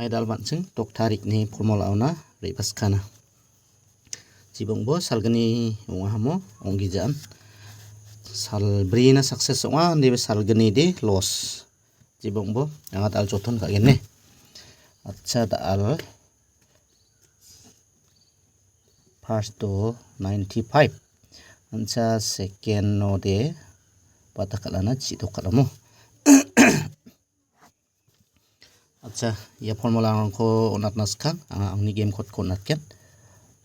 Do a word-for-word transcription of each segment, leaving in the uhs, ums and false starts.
Aidal ban·ching dok tarikni formula-ona re·baskana. Jibongbo salgni ong·ahamo ong·gijaan. Salbrina success ong·a, indiba salgnide loss. Jibongbo anga dal joton ka·gen ne. Acha dal. First-o ninety-five. Ancha second-ode bata kal·ana, chi·dok kal·amo. Acha, ia formula-rangko on·atna skang, anga angni game code-ko on·atgen.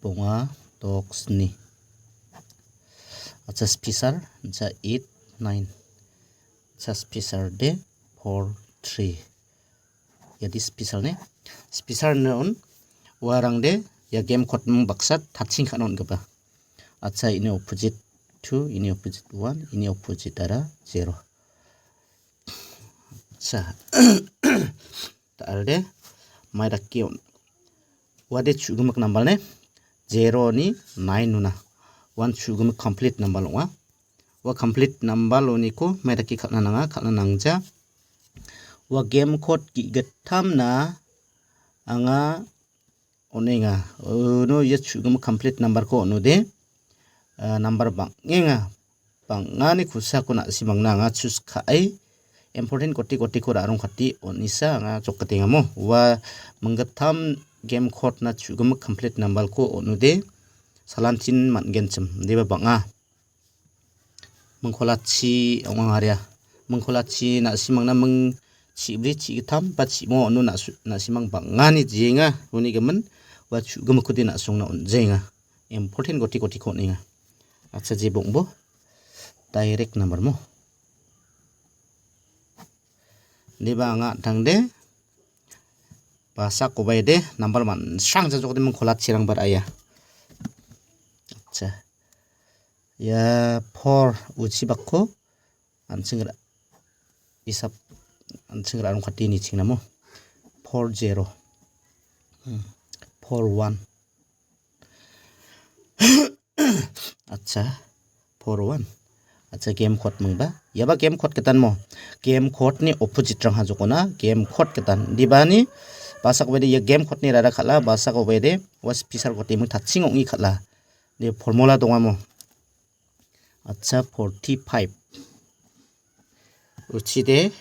Bonga, dok, sni. Acha, spisar, acha, eight, nine. Acha, spisar de, four, three. Iadi spisar ne. Spisar ne on, uarangde, ia game code-ming baksa, tatching ka·na on·gipa. Acha, ini opposite two, ini opposite one, ini opposite-ara zero. Acha. Ta·alde, mai dake on. Uade chu·gimik nambal ne, zero-ni nine-ona. Uan chu·gimik complete nambal ong·a. Ua complete nambal oniko mai dake kal·na nanga, kal·na nangja. Ua game code ge·gittamna anga on·enga. Uno ia chu·gimik complete number-ko on·ode, ah, number bang·enga. Bang·ani kosako na·simangna anga choose ka·e, important goti gotiko ra·rongkate on·isa anga jokgitengamo. Ua minggittam game code-na chu·gimik complete number-ko on·ode, salantin man·genchim, indiba bang·a. Mingkolachi ong·angaria. Mingkolachi na·simangna ming chibri, chigittam ba chimo ono na·su-, na·simang bang·ani jienga. Uni gimin ua chu·gimikkode na·songna on·jaenga. Important goti gotiko on·enga. Acha, je bongbo. Direct number mo. Indiba anga an·tangde. Basak obaide number man·srang jajokde mingkolachirangba ra·aia. Acha. Ia four uchibakko an·ching ra-, isap an·ching ra·rongkate niching namo. Four zero. Hmm. Four one. Acha, four one. Acha, game code mingba. Iaba game code gitan mo. Game code-ni opposite-rang ha jokona. Game code gitan. Dibani, basak obaide ia game code-ni rara kal·a, basak obaide, ua spisar gotemi tatching ong·e kal·a. De formula dongamo. Acha, forty-five. Uchide,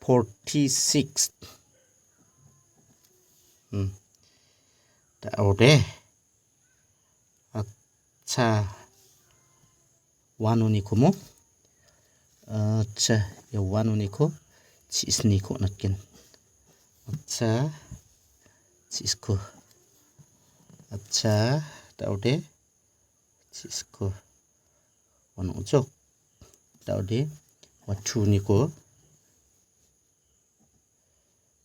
forty-six. Hmm. Ta ode. Acha. One oniko mo. Acha, ia one oniko. Chisniko natgen. Acha. Chisko. Acha, ta ode. Chisko. Ono ojok. Ta ode. Ua two niko.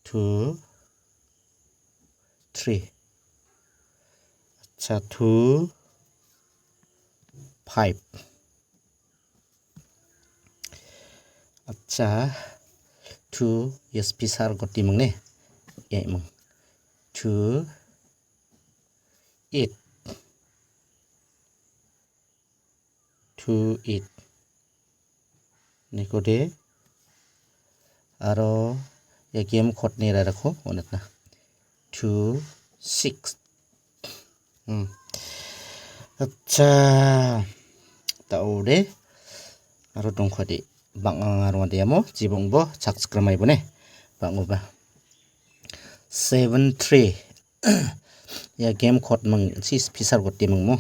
Two, three. Acha, two, five. Acha, two, ia spisar gotemi ming ne. Ia ming. Two, eight. Two eight. Nikode. Aro ia game code-ni rarako on·atna. Two six. Hmm. Acha. Ta ode. Aro dongkode. Bang·a aro diamo. Jibongbo chakchikramai bone. Bang·oba. Seven three. Ia game code ming, sis pisar gotemi ming mo.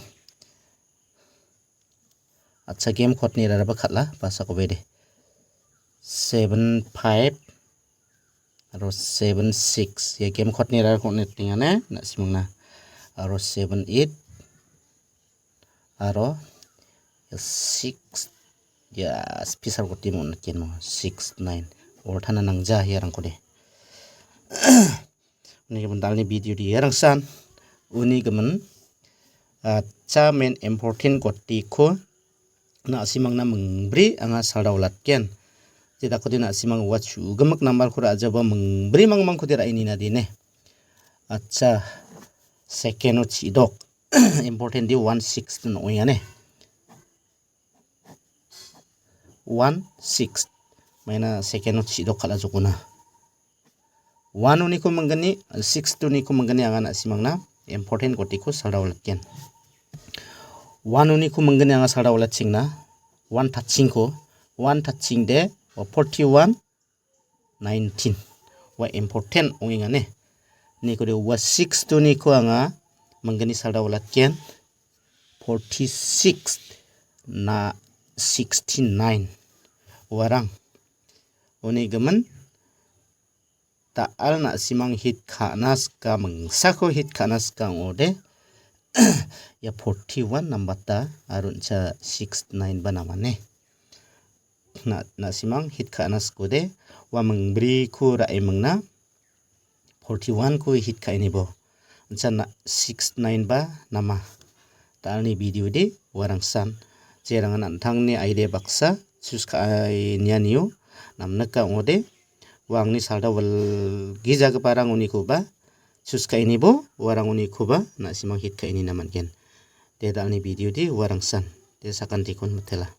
Acha, game code-ni raraba kal·a, basak obaide. Seven five aro seven six. Ia game code-ni rarako on·e tengane, na·simangna. Aro seven eight. Aro six. Ia spisar gotemi on·a kenmo. Six nine. Oltana nangja iarangkode. Uni gimin dalni video de iarangsan. Uni gimin, ah, cha main important gotiko na·simangna mingbri anga saldaolatgen. Jedakode na·simang ua chu·gimik number-ko ra·jaba mingbri mangmangkode ra·e nina de ne. Acha, second-o chi·dok. Important de one six ong·enga ne. One six. Maina second-o chi·dok kal·a jokona. One oniko minggni, six two niko minggni anga na·simangna important gotiko saldawalatgen. One oniko minggni anga saldawalatchingna, one touchingko, one touching de, forty one, nineteen. Ua important ongengane. Niko de ua six two niko anga minggni saldawalatgen, forty six na sixty nine. Uarang. Uni gimin ta·al na·simang hit ka·na sika, mingsako hit ka·na sika ong·ode. Ia forty one nambata aro incha six nine ba namane. Na, na·simang hit ka·na sikode, ua mingbriko ra·e mingna, forty one ko hit ka·inibo. Incha na, six nine ba nama. Dalni video de uarangsan. Jerangan an·tangni aide baksa, sus ka·inianio, namnika ong·ode, ua angni saldawilgijagiparang onikoba, sus ka·inibo, uarang onikoba, na·simang hit ka·inina man·gen. De dalni video de uarangsan. De sakantikon mitela.